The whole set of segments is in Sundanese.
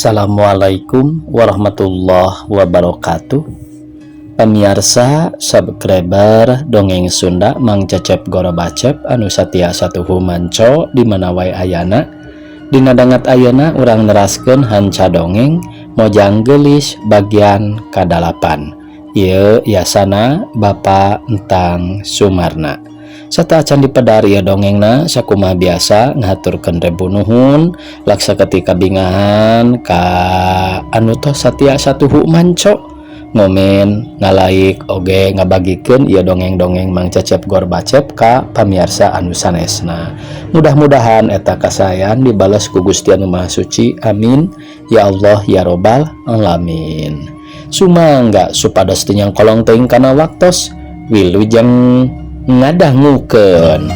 Assalamualaikum warahmatullahi wabarakatuh. Pemirsa subscriber dongeng Sunda Mang Cecep Gorobacep anu satia satuhu manco di mana wae ayana. Dina danget ayeuna urang neraskeun hanca dongeng Mojang Geulis bagian kadalapan. Ieu yasana Bapak Entang Sumarna. Sateuacan dipedar ieu dongengna sakumaha biasa ngahaturkeun rebu nuhun laksa ketika bingahan ka anu tos satia satuhu manco ngomen ngalaik oge ngabagikeun ieu dongeng-dongeng Mang Cecep Gorbacep ka pamiarsa anu sanesna. Mudah-mudahan eta kasayan dibales ku Gusti Anu Maha Suci. Amin ya Allah ya Robbal alamin. Sumangga supados teu nyangkolong teuing kana waktos wilujeng ngadangukeun.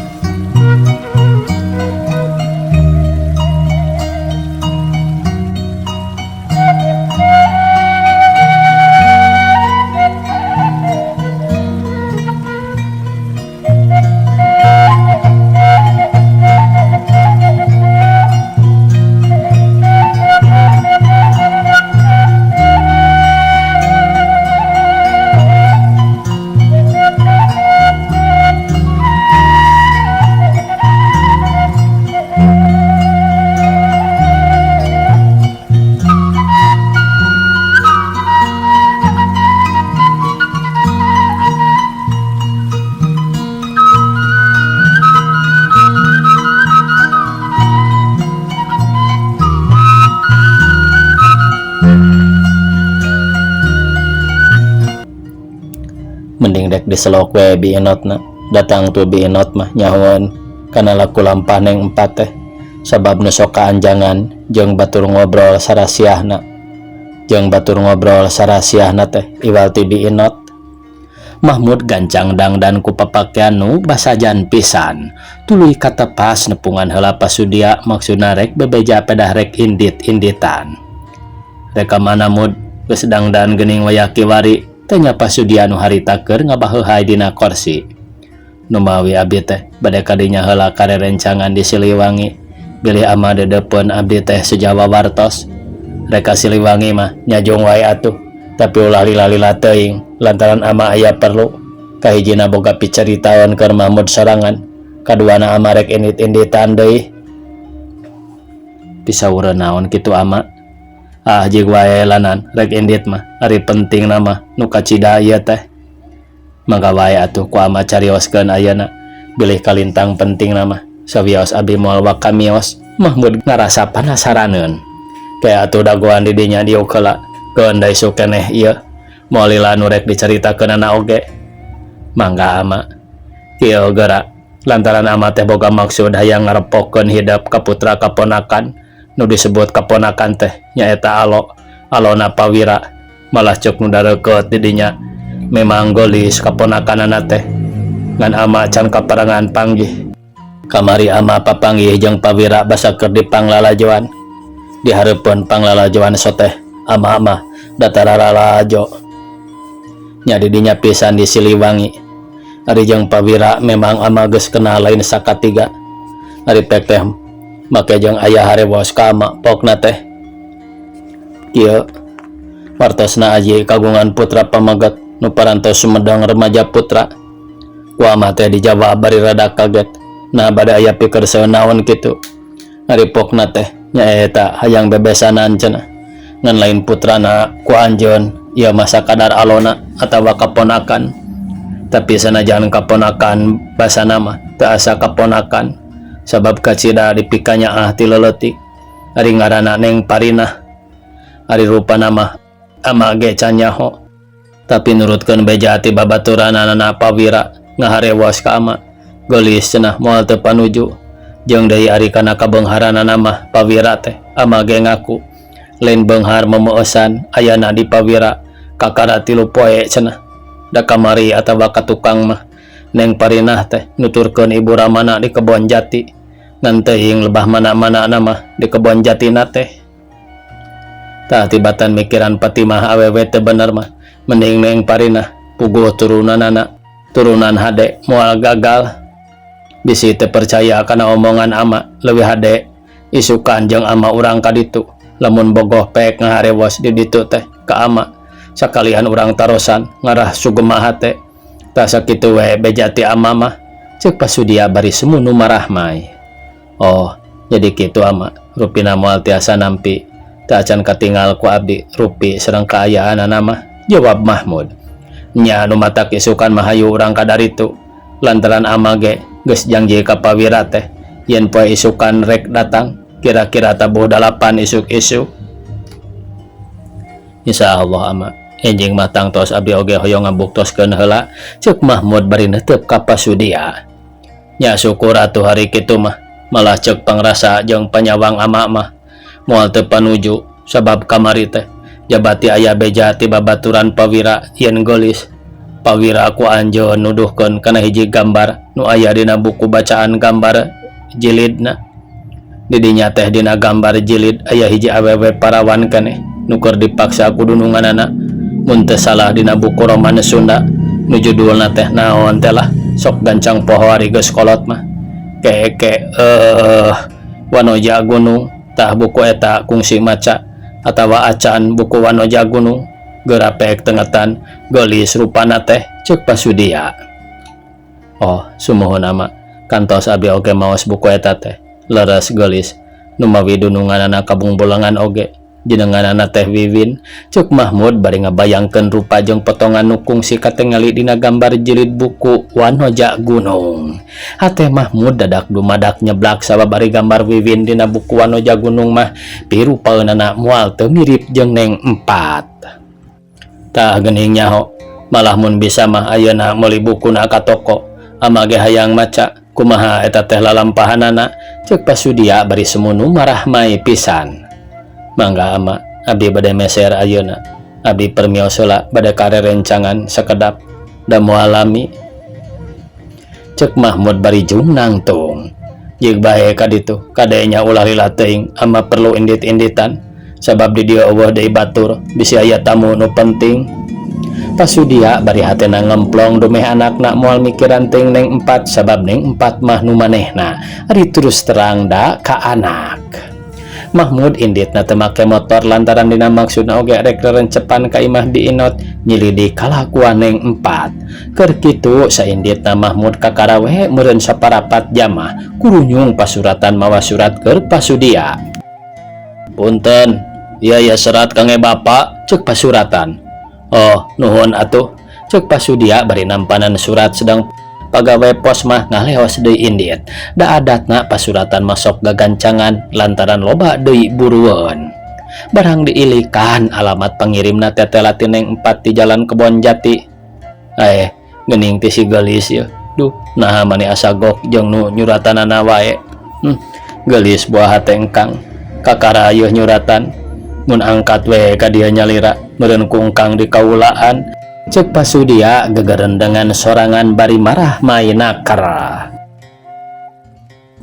Mending dek diselok we bi inotna. Datang tuh bi inot mah nyahoan kana laku lampah neng empat teh sabab nu sok kaanjangan jeung batur ngobrol sarasiahna. Jeung batur ngobrol sarasiahna teh iwal ti bi inot. Mahmud gancang dangdan ku papakean nu basajan pisan. Tuluy katepas nepungan heula pasudia maksudna rek bebeja pedah rek indit-inditan. Rek ka mana Mud geus dangdan geuning wayah kiwari tanya pasudia nu harita keur ngabaheuhay dina korsi. Numawi abdi teh bade kadinya heula karerencangan di Siliwangi bilih ama dedepeun abdi teh sejawa wartos. Rek ka Siliwangi mah nyajung wae atuh tapi ulah lila-lila teuing lantaran ama aya perlu. Kahijina boga picaritaon keur Mahmud sorangan, kaduana ama rek indit-inditan deui. Pisaureun naon kitu ama? Ah jig wae lanan rek indit mah ari penting nama nu kacida ieu teh. Mangga wae atuh ku ama carioskeun ayeuna bilih kalintang penting nama sawios abi moal wakamios. Mahmud ngarasa panasaraneun. Ke atuh dagoan di dinya diuk heula keun da isuk keneh ieu moal lila nu rek dicaritakeunana oge. Mangga ama kieu geura lantaran ama teh boga maksud hayang ngarepokeun hidep ka putra kaponakan nu disebut kaponakan teh nyaeta Alo, Alona Pawira. Malah cek nu dareukeut di dinya memang geulis kaponakanana teh ngan ama can kaparangan panggih. Kamari ama papanggih jeung Pawira basa keur dipanglalajoan. Di hareupeun panglalajoan soteh ama mah datararalajo. Nya di dinya pisan di Siliwangi. Ari jeung Pawira memang ama geus kenal lain sakatiga. Ari pek teh make jeung ayah harewos ka ama pokna teh. Kieu wartosna aji kagungan putra pamaget nu parantos sumedang remaja putra. Ku ama teh dijawab bari rada kaget. Nah bade aya pikerseueun naon kitu. Ari pokna teh nyaeta hayang bebesanan cenah. Ngan lain putrana ku anjeun ieu mah sakadar alona atawa kaponakan. Tapi sanajan kaponakan basana mah teu asa kaponakan. Sabab kacida dipikanyaah ti leuletik. Ari ngaranna Neng Parinah. Ari rupana mah ama ge can nyaho. Tapi nurutkeun beja ti babaturanana Pawira ngaharewos ka ama. Geulis cenah moal teu panuju. Jeung deui ari kana kabeungharanana mah Pawira teh ama ge ngaku. Lain beunghar memeosan ayana di Pawira kakara 3 poe cenah. Da kamari atawa ka tukang mah Neng Parinah teh nuturkeun ibu ramana di kebon jati. Ngan teuing lebah mana-mana nama di kebon jatina teh. Tah tibatan mikiran Fatimah awewe teu bener mah mending Neng Parinah puguh turunanana turunan hade moal gagal. Bisi teu percaya kana omongan ama leuwih hade isukan jeung ama urang ka ditu. Lamun bogoh pek ngaharewos di ditu teh ka ama sakalian urang tarosan ngarah sugema hate. Tah sakitu we beja ti ama mah, ceuk Pasudia bari semu nu marahmai. Oh, jadi kitu ama, rupina moal tiasa nampi. Teu acan katingal ku abdi rupi sareng kaayaanana mah, jawab Mahmud. Nya nu matak isukan mah hayu urang ka daritu. Lantaran ama ge geus jangji ka Pawira teh yen poe isukan rek datang kira-kira tabuh dalapan isuk-isuk. Insya Allah ama, enjing mah tangtos abdi oge hoyong ngabuktoskeun heula, ceuk Mahmud bari neuteup ka Pasudia. Nya syukur atuh hari kitu mah, malah ceuk pangrasa jeung panyawang ama mah moal teu panuju sabab kamari teh jabati aya beja ti babaturan Pawira yen geulis. Pawira ku anjeun nuduhkeun kana hiji gambar nu aya dina buku bacaan gambar jilidna. Di dinya teh dina gambar jilid aya hiji awewe parawan keneh nu keur dipaksa ku dununganana mun teu salah dina buku roman Sunda nu judulna teh naon teh lah sok gancang poho ari geus kolot mah. Ke ke eh Wanoja Gunung tah buku eta kungsi maca atawa acan buku Wanoja Gunung geura peek tengetan geulis rupana teh ceuk Pasudia. Oh sumuhun ama kantos abi oge maos buku eta teh leres geulis numawi dununganana kabungbulengan oge jenenganana teh Wiwin ceuk Mahmud bari ngabayangkeun rupa jeung potongan nu kungsi katingali dina gambar jilid buku Wanoja Gunung. Hate Mahmud dadak dumadak nyeblak sabab ari gambar Wiwin dina buku Wanoja Gunung mah pirupaeunana moal teu mirip jeung Neng Empat. Tah geuning nyaho malah mun bisa mah ayeuna meuli bukuna ka toko ama ge hayang maca kumaha eta teh lalampahanana ceuk Pasudia bari semunu marahmai pisan. Mangga ama abdi bade meser ayeuna abdi permios heula bade karerencangan sakedap da moal lami ceuk Mahmud bari jung nangtung. Jeung bae ka ditu kade nya ulah lila teuing ama perlu indit-inditan sabab di dieu eueuh deui batur bisi aya tamu nu penting. Pasudia bari hatena ngemplong dumeh anakna moal mikiran teuing Neng Empat sabab Neng Empat mah nu manehna ari terus terang da ka anak. Mahmud inditna teu make motor lantaran dina maksudna oge rek rerencepan ka imah Bi Inot nyilidik kalakuan Neng Empat. Keur kitu sainditna Mahmud kakara we meureun saparapat jamah kurunyung pasuratan mawa surat keur Pasudia. Punten, ieu ya serat kangge bapa, ceuk pasuratan. Oh, nuhun atuh, ceuk Pasudia bari nampanan surat sedang pagawe pos mah ngaleos deui indit. Da adatna pasuratan mah sok gagancangan lantaran loba deui burueun. Barang diilikan alamat pangirimna tetela ti Neng Empat di Jalan Kebon Jati. Geuning ti si geulis ieu. Duh, naha mani asa gok jeung nu nyuratanana wae. Geulis buah hate engkang. Kakara yeuh nyuratan. Mun angkat we ka dieu nyalira meureun ku engkang di kaulaan. Ceuk Pasudia gegerendengan sorangan bari marah mai naker.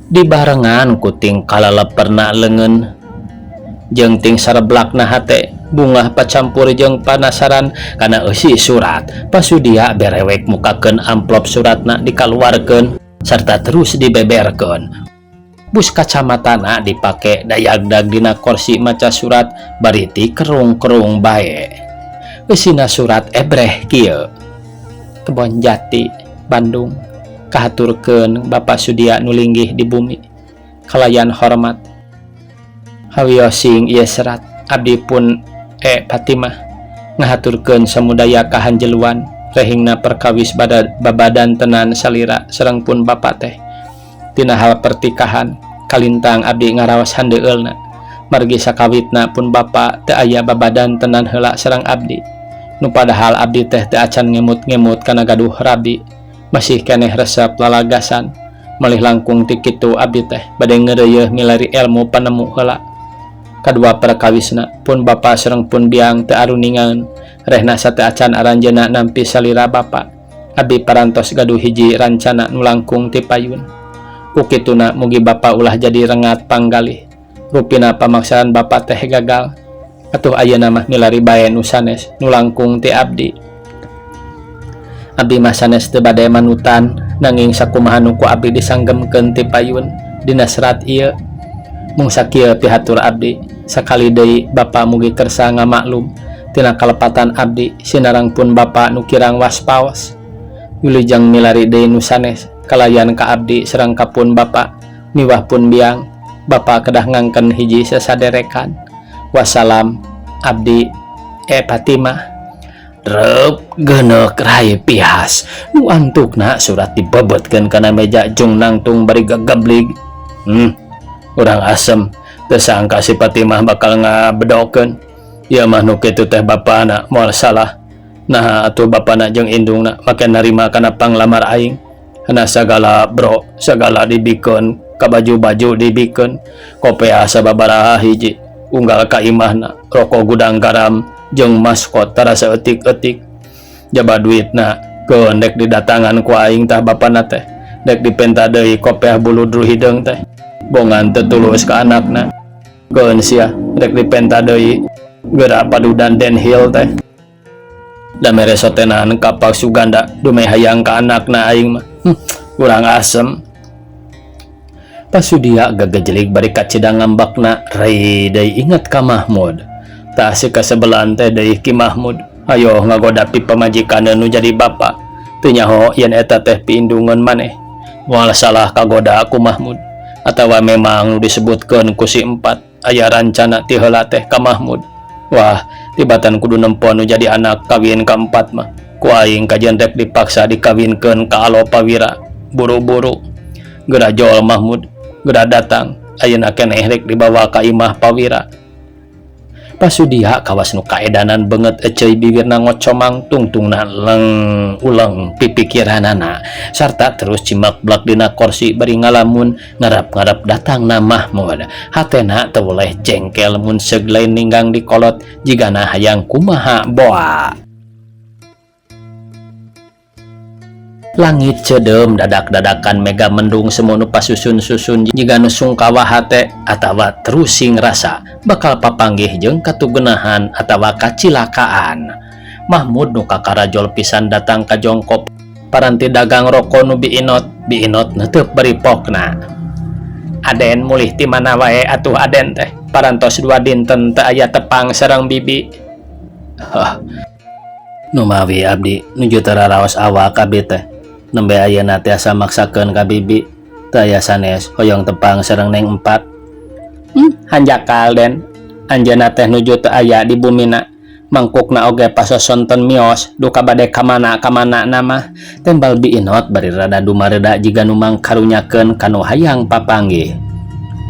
Dibarengan ku ting kalaleperna leungeun jeung ting sareblakna hate bungah pacampur jeung panasaran kana eusi surat. Pasudia berewek mukakeun amplop suratna dikaluarkeun sarta terus dibeberkeun. Bus kacamatana dipake dayagdag dina korsi maca surat bari ti kerung-kerung bae. Eusina surat ebreh kieu. Kebon Jati, Bandung. Kahaturkeun Bapak Sudia nu linggih di bumi. Kalayan hormat. Hawiosing ieu serat abdi pun E Fatimah ngahaturkeun samudaya kahanjeluan rehingna perkawis babadan tenan salira sareng pun bapa teh. Tina hal pertikahan kalintang abdi ngaraos handeueulna margi sakawitna pun bapa teu aya babadan tenan heula sareng abdi nu padahal abdi teh teu acan ngemut-ngemut kana gaduh rabi masih keneh resep lalagasan malih langkung ti kitu abdi teh bade ngeureuyeuh milari ilmu panemu heula kadua perkawisna pun bapa sareng pun biang teu aruningan rehna sateu acan aranjeunna nampi salira bapa abdi parantos gaduh hiji rancana nu langkung ti payun. Kukituna mugi bapa ulah jadi rengat panggalih. Rupina pamaksaan bapa teh gagal. Atuh ayeuna mah milari bae nu sanes nu langkung ti abdi. Abdi mah sanes teu bade manutan nanging sakumaha nu ku abdi disanggemkeun ti payun dina serat ieu. Mung sakieu pihatur abdi. Sakali deui Bapa mugi kersa ngamaklum tina kalepatan abdi sinareng pun Bapa nu kirang waspaos. Wilujeng milari deui nu sanes kalayan ka abdi sareng ka pun Bapa miwah pun biang. Bapa kedah ngangken hiji sasaderekan. Wassalam abdi E Fatimah. Rep genek rai pihas nu antukna surat dibebetkeun kana meja jung nangtung bari gageblig. Urang asem teu sangka si Fatimah bakal ngabedokeun. Ieu mah nu kitu teh bapana moal salah. Naha atuh bapana jeung indungna make narima kana panglamar aing. Hana sagala bro, sagala dibikeun, ka baju-baju dibikeun, kopea sababaraha hiji, unggal ka imahna, roko gudang garam jeung maskot tara saeutik-eutik. Jaba duitna keun dek didatangan ku aing tah bapana teh, dek dipenta deui kopeah buludru hideung teh. Bongan teu tulus ka anakna. Keun sia dek dipenta deui geura padudan Denhill teh. Da mere sotenan ka Pak Suganda dumeh hayang ka anakna aing mah. Urang asem. Pasudia gagejelig bari kacida ngambakna rei deui inget ka Mahmud. Tah si kasebelan teh deui Ki Mahmud. Ayo ngagoda pi pamajikan nu jadi bapa. Teu nyaho yen eta teh piindungeun maneh. Moal salah kagoda ku Mahmud. Atawa memang nu disebutkeun ku si empat aya rancana ti heula teh ka Mahmud. Wah, tibatan kudu nempo nu jadi anak kawin kaempat mah. Ku aing kajian rek dipaksa dikawinkeun ka Alo Pawira. Buru-buru. Geura jol Mahmud, geura datang. Ayeuna keneh rek dibawa ka imah Pawira. Pasudia kawas nu kaedanan beungeut eceuy bibirna ngocomang tungtungna leng uleng pipikiranana sarta terus cimak-blak dina korsi bari ngalamun ngarap-ngarap datangna Mahmud. Hatena teu weleh jengkel mun seug lain ninggang dikolot jigana hayang kumaha boa. Langit ceudeum dadak-dadakan mega mendung semu nu pasusun-susun jiga nu sungkawa hate atawa terusing rasa bakal papanggih jeung katugenahan atawa kacilakaan. Mahmud nu kakarajol pisan datang ka jongkop paranti dagang roko nu biinot, biinot neuteub bari pokna. Aden mulih ti mana wae atuh aden teh parantos 2 dinten teu aya tepang sareng bibi. Hah. Numawi abdi nuju teu raraos awak abdi teh. Nembe ayeuna tiasa maksakeun ka bibi. Teu aya sanes hoyong tepang sareng neng empat. Hanjakal den. Anjeunna teh nuju teu aya di bumina. Mangkukna oge pasosonten mios duka bade kamana kamana nama. Tembal biinot bari rada dumareda jiga nu mangkarunyakeun kanu hayang papanggih.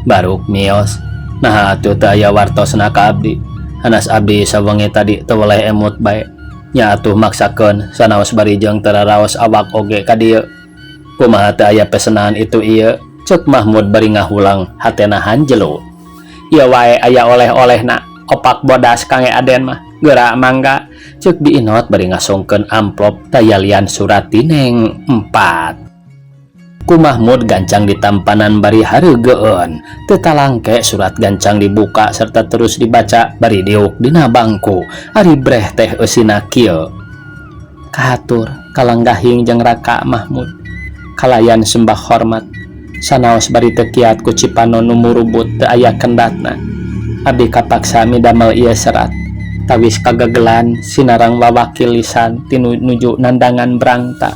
Baruk mios. Naha atuh teu aya wartosna ka abdi. Hanas abdi sawengi tadi teu weleh emut bae. Nya atuh maksakeun sanaos bari jeung teu raraos awak oge ka dieu. Kumaha teu aya pesenan itu ieu? Ceuk Mahmud bari ngahulang hatena hanjelu. Ieu wae aya oleh-olehna, opak bodas kange aden mah. Geura mangga. Ceuk biinot bari ngasongkeun amplop tayalian surat tineng 4. Ku Mahmud gancang ditampanan bari hareugeun. Teu talangke surat gancang dibuka serta terus dibaca bari diuk dina bangku. Ari breh teh eusina kieu. Kahatur kalanggahing jeung Raka Mahmud. Kalayan sembah hormat. Sanaos bari teu kiat ku Cipanon nu murubut teu aya kendatna. Abdi kapaksa midamel ieu serat. Tawis kagegelan sinarang wawakil lisan tinu nuju nandangan brangta.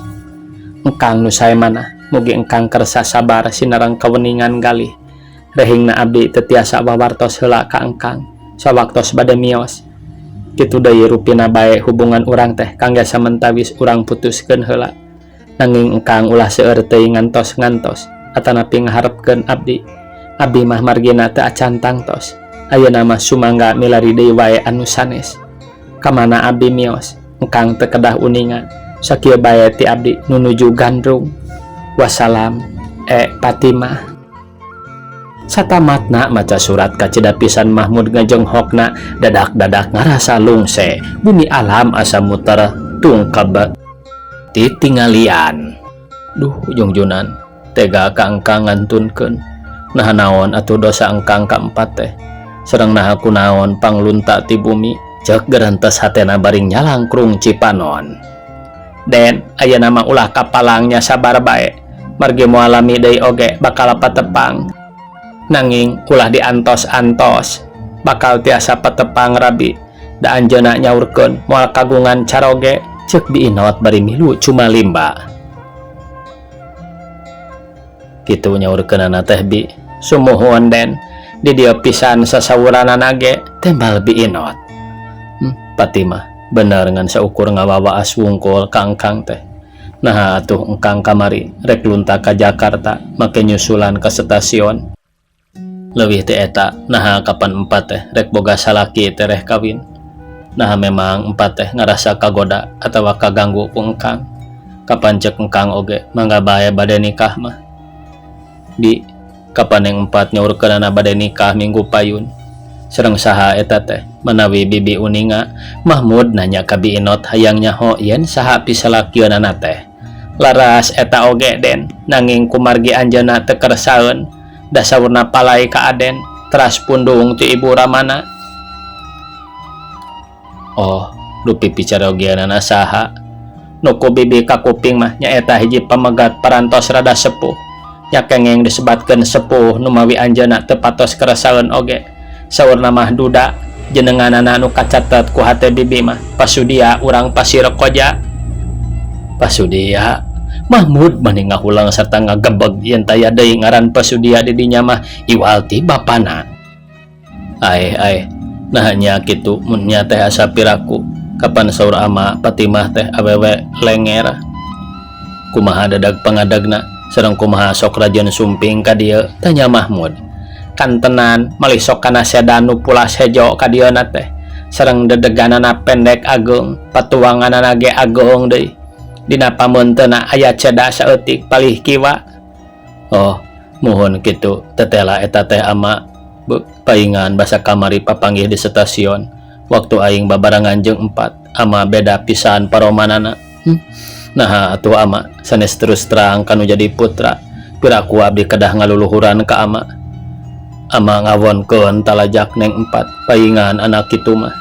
Engkang nu sae manah. Mugi engkang kersa sabar sinareng kaweningan galih. Rehingna abdi teu tiasa wawartos heula ka engkang sawaktos bade mios. Kitu deui rupina bae hubungan urang teh kangge samentawis urang putuskeun heula. Nanging engkang ulah seueur teuing ngantos-ngantos atanapi ngaharepkeun abdi. Abdi mah margina teu acan tangtos. Ayeuna mah sumangga milari deui wae anu sanes. Kamana abdi mios engkang teu kedah uninga. Sakieu bae ti abdi nu nuju gandrung. Wassalam, E Fatimah. Satamatna maca surat kacida pisan Mahmud ngajenghokna dadak-dadak ngarasa lungse. Bumi alam asa muter tungkeb titingalian. Duh jungjunan tega ka engkang ngantunkeun. Naha naon atuh dosa engkang kaempat teh. Sareng naha kunaon panglunta ti bumi. Ceuk gerentes hatena baring nyalangkrung Cipanon. Den ayeuna mah ulah kapalangnya sabar bae. Margi moal lami deui oge bakal patepang. Nanging ulah diantos-antos. Bakal tiasa patepang rabi da anjeunna nyaurkeun moal kagungan caroge ceuk Bi Inot bari milu cumalimba. Kitu nyaurkeunana teh Bi. Sumuhun Den, di dieu pisan sasawuranana ge, tembal Bi Inot. Hmm, Fatimah bener ngan saukur ngawawaas wungkul ka engkang teh. Naha atuh engkang kamari rek lunta ka Jakarta make nyusulan ka stasiun. Leuwih ti eta, naha kapan empat teh rek boga salaki tereh kawin. Naha memang empat teh ngarasa kagoda atawa kaganggu ku engkang. Kapan cek engkang oge mangga bae bade nikah mah. Bi, kapan yang empat nyaurkeunana bade nikah minggu payun. Sareng saha eta teh manawi bibi uninga, Mahmud nanya ka Bi Inot hayang nyaho yen saha pisalakieunana teh. Laras eta oge Den, nanging kumargi anjeunna teu kersaeun da saurna palai ka Aden teras pundung ti ibu ramana. Oh, dupi picarogeunana saha? Nu ku bibi kakuping mah nyaeta hiji pamegat parantos rada sepuh. Nya kenging disebatkeun sepuh numawi anjeunna teu patos keresaeun oge. Saurna mah duda, jenenganana nu kacatet ku hate bibi mah pasudia urang Pasir Koja. Pasudia? Mahmud mani ngahulang sarta ngagebeg yen taya deui ngaran Pasudia di dinya mah iwal ti bapana. Aeh aeh, naha nya kitu mun nya teh asa piraku, kapan saur ama Fatimah teh awewe lenger. Kumaha dadag pangadegna sareng kumaha sok rajin sumping ka dieu? Tanya Mahmud. Kantenan malih sok kana sedan nu pulas hejo ka dieuna teh. Sareng dedeganana pendek ageung, patuanganana ge ageung deui. Dina pameunteuna aya ceda saeutik palih kiwa. Oh, muhun kitu tetela eta teh ama. Beuh, paingan basa kamari papanggih di stasiun waktu aing babarengan jeung empat ama beda pisan paromanana. Hmm. Naha atuh ama sanes terus terang kanu jadi putra. Piraku abdi kedah ngaluluhuran ka ama. Ama ngawonkeun talajak neng empat paingan anak kitu mah.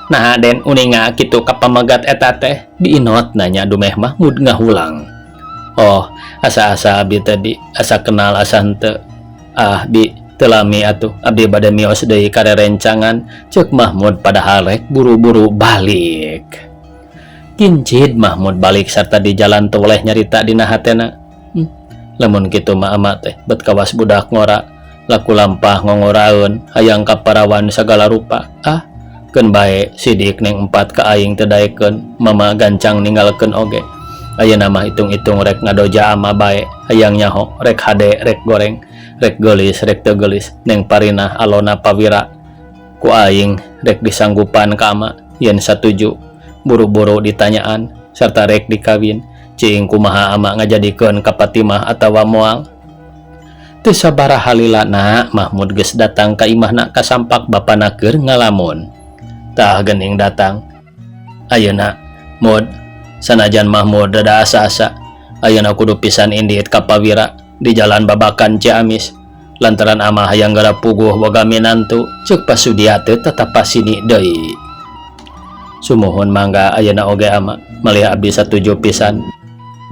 Naha Den uninga kitu ka pamegat eta teh? Bi Inot nanya dumeh Mahmud ngahulang. Oh, asa-asa abdi teh Bi, asa kenal asa henteu. Ah Bi, teu lami atuh abdi bade mios deui ka rerencangan, ceuk Mahmud padahal rek buru-buru balik. Kincid Mahmud balik sarta di jalan teu weleh nyarita dina hatena. Hmm, lamun kitu mah ama teh bet kawas budak ngora, laku lampah ngongoraeun hayang kaparawan sagala rupa. Ah, keun bae sidik neng empat ka aing teu daekeun, mama gancang ninggalkeun oge. Ayeuna mah hitung-hitung rek ngadoja ama bae, hayang nyaho rek hade rek goreng, rek geulis rek teu geulis, neng Parinah alona pawira ku aing rek disanggupan ka ama yen satuju, buru-buru ditanyaan sarta rek dikawin. Cing kumaha ama ngajadikeun ka Fatimah atawa moal. Teu sabaraha lilana Mahmud geus datang ka imahna kasampak bapana keur ngalamun. Tah geuning datang. Ayeuna Mud, sanajan Mahmud rada asa-asa, ayeuna kudu pisan indit ka Pawira di jalan Babakan Ciamis. Lantaran ama hayang geura puguh boga minantu, ceuk Pasudia teu tatapa sini deui. Sumuhun mangga ayeuna oge ama, malih abdi satuju pisan.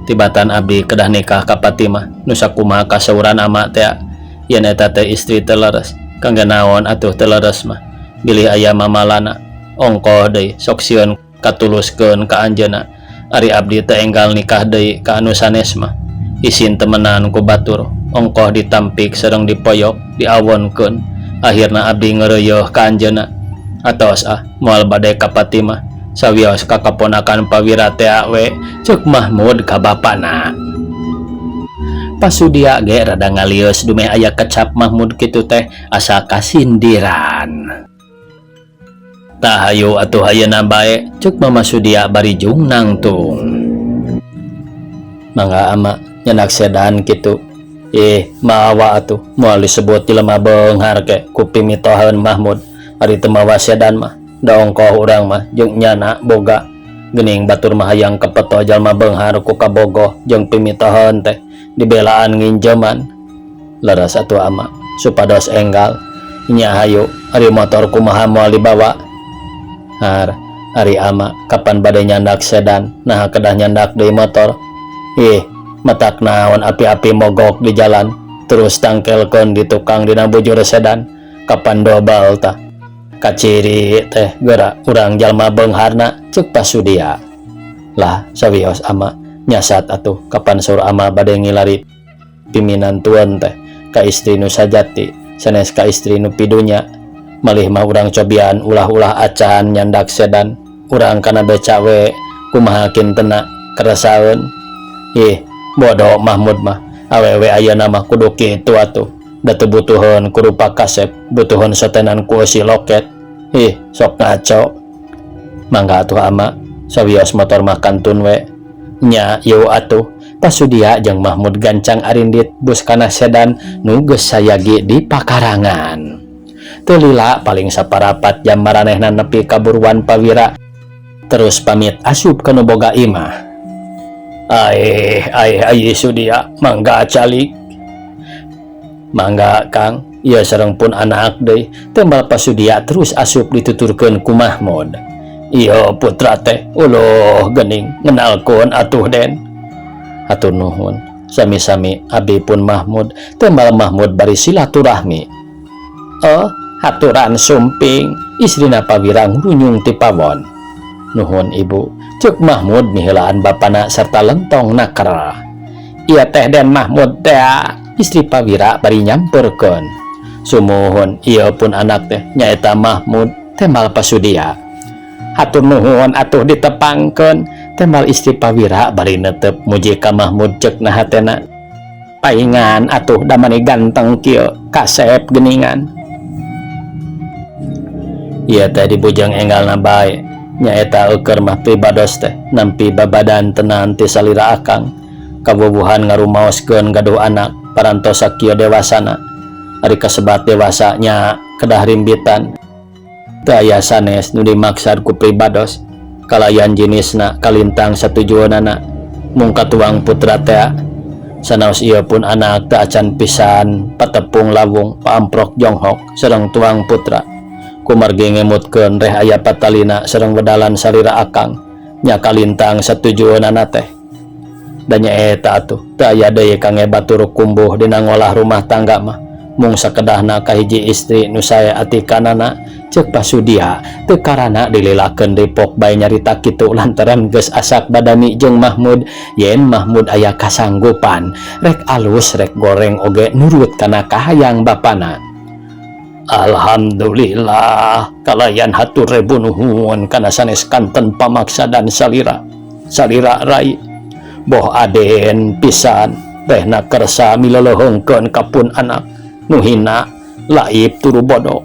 Tibatan abdi kedah nikah ka Fatimah, nu sakumaha kasauran ama tea, yen eta teh istri teu leres, kangge naon atuh teu leres mah, bilih aya mamalana, ongkoh deui sok sieun katuluskeun ka anjeunna, ari abdi teu enggal nikah deui ka anu sanes mah, isin temenan ku batur, ongkoh ditampik sareng dipoyok, diawonkeun, akhirna abdi ngeureuyeuh ka anjeunna. Atos ah, moal bade ka Fatimah, sawios ka kaponakan Pawira tea we, ceuk Mahmud ka bapana. Pasudia ge rada ngalieus dumeh aya kecap Mahmud kitu teh asa kasindiran. Tah hayu atuh ayeuna bae, ceuk Mama Sudia bari jung nangtung. Mangga ama nyenak sedan kitu. Ih, mawa atuh moal disebut jelema beunghar ge ku pimitoheun Mahmud. Ari teu mawa sedan mah, da ongkoh urang mah jeung nyana boga. Geuning batur mah hayang kepeto jalma beunghar ku kabogoh jeung pimitoheun teh dibelaan nginjeman. Leres atuh ama, supados enggal. Nya hayu, ari motor kumaha moal dibawa. Har, ari ama kapan bade nyandak sedan, naha kedah nyandak deui motor. Ih, matak naon api-api mogok di jalan, terus tangkelkeun di tukang dina bujur sedan. Kapan dobel tah kaciri teh geura urang jalma beungharna, ceuk Pasudia. Lah, sawios, Ama. Nyasat atuh kapan saur Ama bade ngilari piminantueun teh ka istri nu sajati sanes ka istri nu pidunya. Malih mah urang cobian ulah-ulah acan nyandak sedan urang kana beca we kumaha kintena keresaeun. Ih, bodoh Mahmud mah. Awewe ayeuna mah kudu kitu atuh da teu butuheun ku rupa kasep, butuheun sotenan ku eusi loket. Ih, sok ngaco. Mangga atuh, Ama. Sawios motor mah kantun we nya. Yo atuh. Pasudia jeung Mahmud gancang arindit bus kana sedan nu geus sayagi di pakarangan. Teu lila paling saparapat jam maranehna nepi ka buruan Pawira terus pamit asup ka nu boga imah. Aeh, aeh, aye Sudia, mangga calik. Mangga, Kang. Ieu sareng pun anak deui, tembal Pasudia terus asup dituturkeun ku Mahmud. Ieu putra teh. Uluh geuning, ngenalkeun atuh, Den. Hatur nuhun. Sami-sami, abi pun Mahmud, tembal Mahmud bari silaturahmi. Oh, haturan sumping. Istrina Pawira ngurunyung ti pawon. Nuhun, Ibu, ceuk Mahmud miheulaan bapana serta lentong naker. Ieu teh Den Mahmud teh, istri Pawira bari nyamperkeun. Sumuhun, ieu pun anak teh nyaeta Mahmud, tembal Pasudia. Hatur nuhun atuh ditepangkeun, tembal istri Pawira bari netep muji ka Mahmud. Ceuk na hatena, paingan atuh da mani ganteng kieu, kasep geuningan. Ieu teh dibujeng enggalna bae. Nyaeta euker mah pribados teh nampi babadan tenan ti salira akang kawuwuhan ngarumaoskeun gaduh anak parantos sakieu dewasana. Ari kasebat dewasa nya kedah rimbitan. Teu aya sanes nu dimaksad ku pribados kalayan jinisna kalintang satujuanana mung katuang putra tea. Sanaos ieu pun anak teu acan pisan patepung lawung paamprok jonghok sareng tuang putra kumargi ngemutkeun reh aya patalina sareng wedalan salira akang nya kalintang satujuanana teh. Da nyaeta atuh teu aya deui kangge batur kumbuh dina ngolah rumah tangga mah mung sakedahna kahiji istri nu sae atikanana, ceuk Pasudia. Teu karana dililakeun dipok bae nyarita kitu lantaran geus asak badami jeung Mahmud yen Mahmud aya kasanggupan rek alus rek goreng oge nurut kana kahayang bapana. Alhamdulillah, kalayan hatur rebu nuhun kana sanes kanten pamaksadan salira salira rai. Boh aden pisan rehna kersa mileleuheungkeun ka pun anak nu hina laib turu bodoh.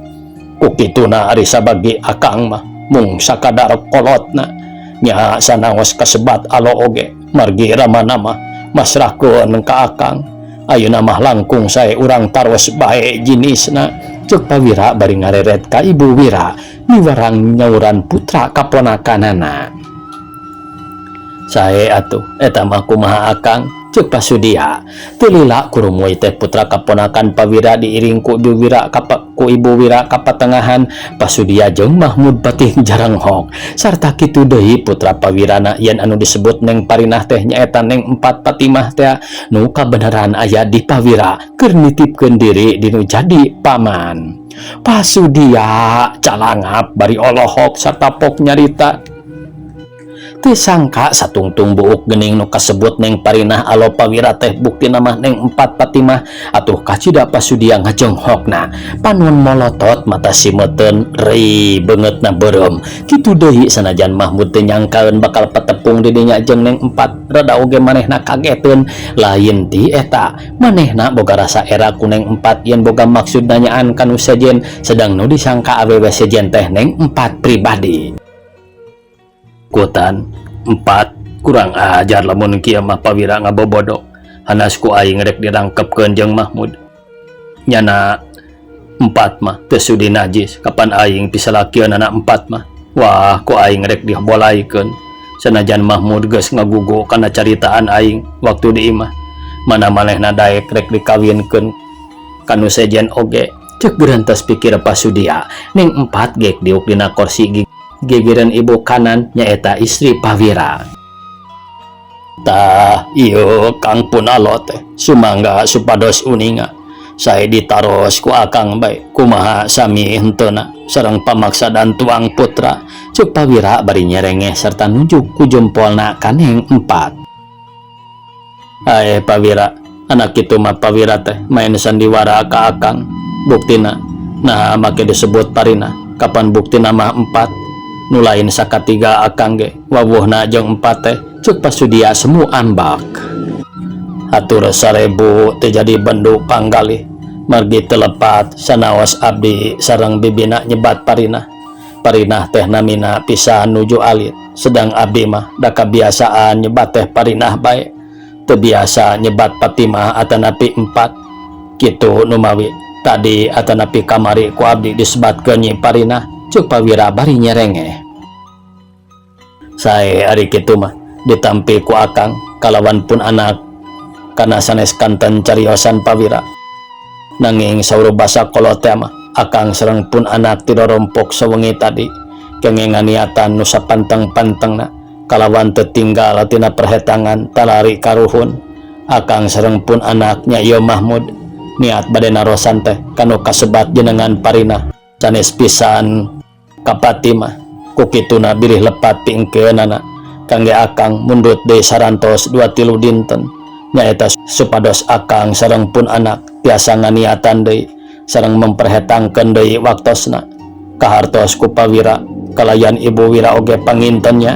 Ku kituna ari sabagi akang mah mung sakadar kolotna nya sanaos kasebat alo oge margi ramana mah masrahkeun ka akang. Ayeuna mah langkung sae urang taros bae jinisna, ceuk Pawira bari ngareret ka Ibu Wira miwarang nyauran putra kaponakanana. Sae atuh eta mah kumaha akang, ceuk Pasudia. Teu lila kurumuy teh putra kaponakan Pawira diiring ku Ibu Wira kapa, ku Ibu Wira kapatengahan. Pasudia jeung Mahmud patih jaranghok sarta kitu deui putra Pawirana yen anu disebut Neng Parinah teh nyaeta Neng Empat Patimah teh nu kabeneran aya di Pawira keur nitipkeun diri dinu jadi paman. Pasudia calangap bari olohok sarta pok nyarita. Teu sangka satungtung buuk geuning nu kasebut Neng Parinah alo Pawira teh buktina mah Neng Empat Patimah. Atuh kacida Pasudia ngajonghokna, panon molotot, mata simeuten, rei beungeutna beureum. Kitu deui sanajan Mahmud teu nyangkaeun bakal patepung di dinya jeung Neng Empat, rada oge manehna kageteun. Lain ti eta, manehna boga rasa era ku Neng Empat yen boga maksud nanyaan ka nu sejen, sedang nu disangka awewe sejen teh Neng Empat pribadi. Kutan empat kurang ajar lamun kieu mah Pawira ngabobodo hanas ku aing rek dirangkepkeun jeung Mahmud. Nyana Empat mah teu sudi najis, kapan aing pisalakeun anak Empat mah. Wah, ku aing rek dibolaikeun sanajan Mahmud geus ngagugu kana caritaan aing waktu di imah mana manehna daek rek dikawinkeun kanu sejen oge, ceuk gerentas pikir Pasudia. Neng Empat gek diuk dina kursi gigireun ibu kanan nyaeta istri Pawira. Tah ieu Kang pun alo teh sumangga supados uninga. Sae ditaros ku akang bae kumaha sami henteuna sareng pamaksadan tuang putra ceuk Pawira bari nyerengeh serta nunjuk ku jempolna ka Neng Empat. Aeh Pawira, anak kitu mah Pawira teh main sandiwara ka akang. Buktina naha make disebut Parina kapan buktina mah Empat nu lain sakatiga akang ge wawuhna jeung Empat teh ceuk Pasudia semu ambak. Hatur sarebu teu jadi bendu panggalih margi teu lepat sanaos abdi sareng bibina nyebat Parinah. Parinah teh namina pisan nuju alit sedang abdi mah da kabiasaan nyebat teh Parinah bae teu biasa nyebat Patimah atanapi Empat kitu numawi tadi atanapi kamari ku abdi disebatkeun Nyi Parinah ceuk Pawira bari nyerengeh. Sae ari kitu mah ditampi ku akang kalawan pun anak kana sanes kanten cariosan Pawira. Nanging saur basa kolot teh mah akang sareng pun anak ti rorompok sawengi tadi kenging nganiatan nu sapanteng-pantengna kalawan teu tinggal tina perhetangan talari karuhun akang sareng pun anak nya ieu Mahmud niat bade narosan teh kanu kasebat jenengan Parinah sanes pisan ka Patimah ku kituna bilih lepat piengkeunana kangge akang mundut deui sarantos 2-3 dinten nyaeta supados akang sareng pun anak tiasa nganiatan deui sareng memperhetangkeun deui waktosna kahartos ku Pawira kalayan Ibu Wira oge panginten nya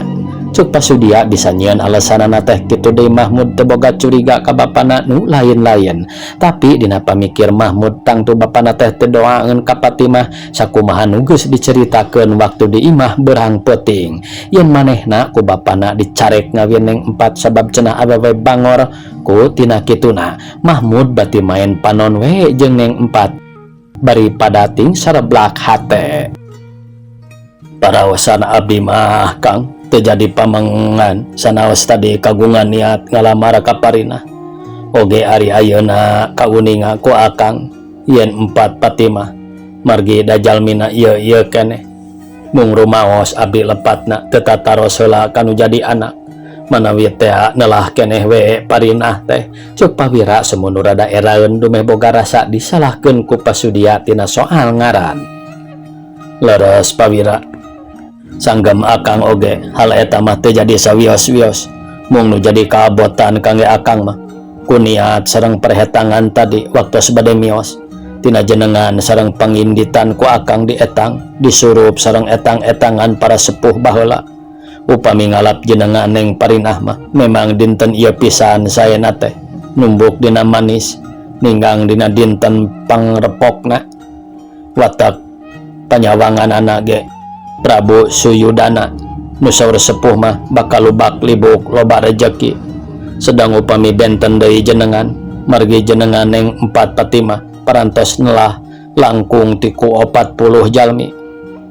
ceuk Pasudia bisa nyieun alasanana teh kitu deui. Mahmud teu boga curiga ka bapana nu lain-lain tapi dina pamikir Mahmud tangtu bapana teh teu doaeun ka Patimah sakumaha nu geus diceritakeun waktu di imah beurang peuting yen manehna ku bapana dicarek ngawin Neng Empat sabab cenah awewe bangor. Ku tina kituna Mahmud bati main panon we jeung Neng Empat bari padating sareblak hate. Paraosan abdi mah Kang teu jadi pamengan sanaos tadi kagungan niat ngalamar ka Parinah oge ari ayeuna kauninga ku akang yen Empat Patimah margi da jalmina ieu-ieu keneh mung rumaos abdi lepatna teu tataros heula kanu jadi anak manawi teh nelah keneh we Parinah teh ceuk Pawira semu nu rada eraeun dumeh boga rasa disalahkeun ku Pasudia tina soal ngaran. Leres Pawira, sanggem akang oge hal eta mah teu jadi sawios-wios mung nu jadi kaabotan kangge akang mah ku niat sareng perhetangan tadi waktos bade mios tina jenengan sareng panginditan ku akang di etang disurup sareng etang-etangan para sepuh baheula. Upami ngalap jenengan Neng Parinah mah memang dinten ieu pisan saena teh numbuk dina manis ninggang dina dinten pangrepokna watak panyawanganana ge Prabu Suyudana nu saur sepuh mah bakal lubak libuk loba rejeki sedang upami benten deui jenengan margi jenengan Neng Empat Patimah parantos nelah langkung ti ku 40 jalmi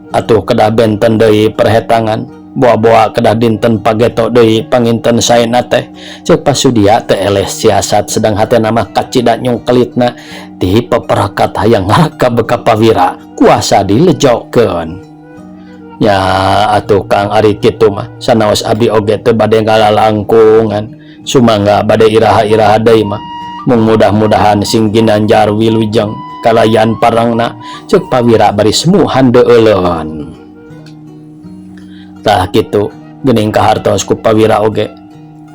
atuh kedah benten deui perhetangan boa-boa kedah dinten pageto deui panginten saena teh ceuk Pasudia teu eleh siasat sedang hatena mah kacida nyungkelitna ti peperakat hayang ngarakab ka Pawira kuasa dilejokeun. Nya atuh Kang ari kitu mah sanaos abdi oge teu bade ngalalangkungan sumangga bade iraha-iraha deui mah mung mudah-mudahan sing ginanjar wilujeng kalayan parangna ceuk Pawira bari semu handeueuleun. Tah kitu geuning kahartos ku Pawira oge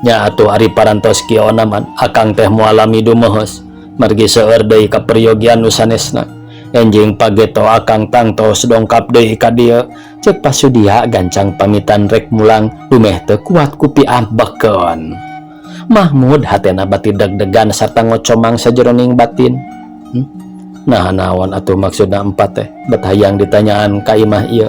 nya atuh ari parantos kieu man akang teh moal lami dumeheus margi seueur deui kaperyogian nu sanesna enjing pageto akang tangtos dongkap deui ka dieu ceuk Pasudia gancang pamitan rek mulang dumeh teu kuat ku piambekeun. Mahmud hatena bati deg-degan sarta ngocomang sajeroning batin. Nah naon atuh maksudna Empat teh bet hayang ditanyaan ka imah ieu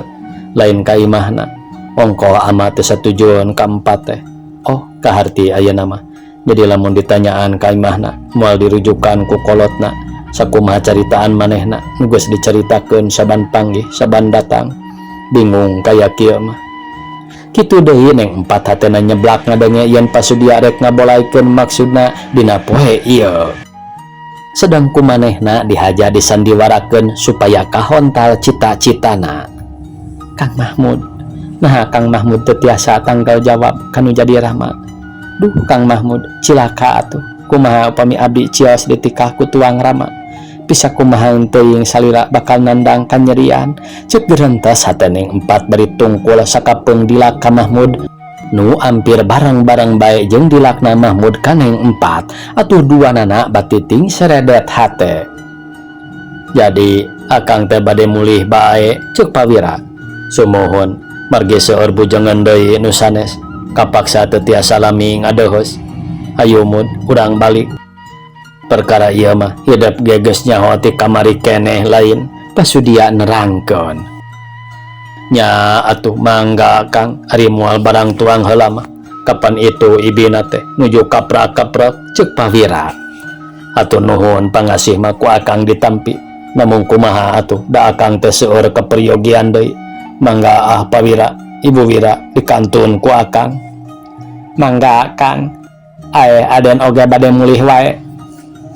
lain ka imahna ongkoh ama teu satujueun ka Empat teh. Oh kaharti ayeuna mah jadi lamun ditanyaan ka imahna moal dirujukan ku kolotna sakumaha caritaan manehna nu geus dicaritakeun saban panggih saban datang bingung kaya kieu mah. Kitu deui Neng Empat hatena nyeblak ngadenge yen Pasudia rek ngabolaikeun maksudna dina poe ieu sedang ku manehna dihaja disandiwarakeun supaya kahontal cita-citana. Kang Mahmud, nah Kang Mahmud teu tiasa tanggal jawab kanu jadi rama. Duh Kang Mahmud cilaka atuh kumaha upami abdi cios ditikah ku tuang rama. Bisa kumaha teuing salira bakal nandang kanyerian. Cek gerentes hate Neng Empat bari tungkul sakapeung dilak ka Mahmud. Nu ampir bareng-bareng bae jeung dilakna Mahmud ka Neng Empat. Atuh duanana batiting seredet hate. Jadi akang teh bade mulih bae, cek Pawira. Sumuhun, margi seueur bujangan deui nu sanes. Kapaksa teu tiasa lami ngadeheus. Hayu Mud, urang balik. Perkara ieu mah hidep ge geus nyaho ti kamari keneh lain, pasudia nerangkeun. Nya atuh mangga Kang, ari moal barang tuang heula mah. Kapan itu ibina teh nuju kaprak-kaprek, cek Pawira. Hatur nuhun pangasih mah ku akang ditampi. Namung kumaha atuh da akang teh seueur keperyogian deui. Mangga ah Pawira, Ibu Wira dikantun ku akang. Mangga Kang. Ae Aden oge bade mulih wae.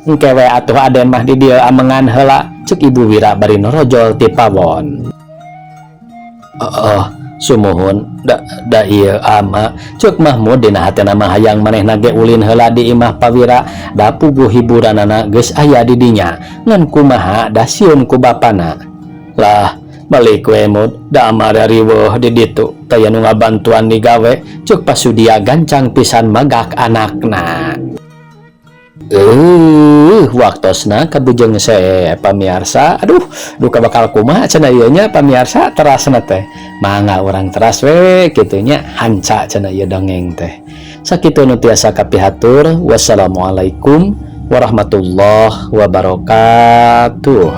Engke we atuh Aden mah di dieu amengan heula, cek Ibu Wira bari norojol ti pawon. Oh, sumuhun da, da ieu ama, cek Mahmud dina hatena mah hayang manehna ge ulin heula di imah Pawira da puguh hiburanana geus aya di dinya ngan kumaha da sieun ku bapana. Lah, balik we Mud, da ama riweuh di ditu taya nu ngabantuan digawe, cek pasudia gancang pisan magak anakna. Waktosna kabujeng se pamiarsa. Aduh, duka bakal kumaha cenah ieu nya pamiarsa terasna teh. Mangga urang teras we kitu nya, hanca cenah ieu dongeng teh. Sakitu nu tiasa kapihatur. Wassalamualaikum warahmatullahi wabarakatuh.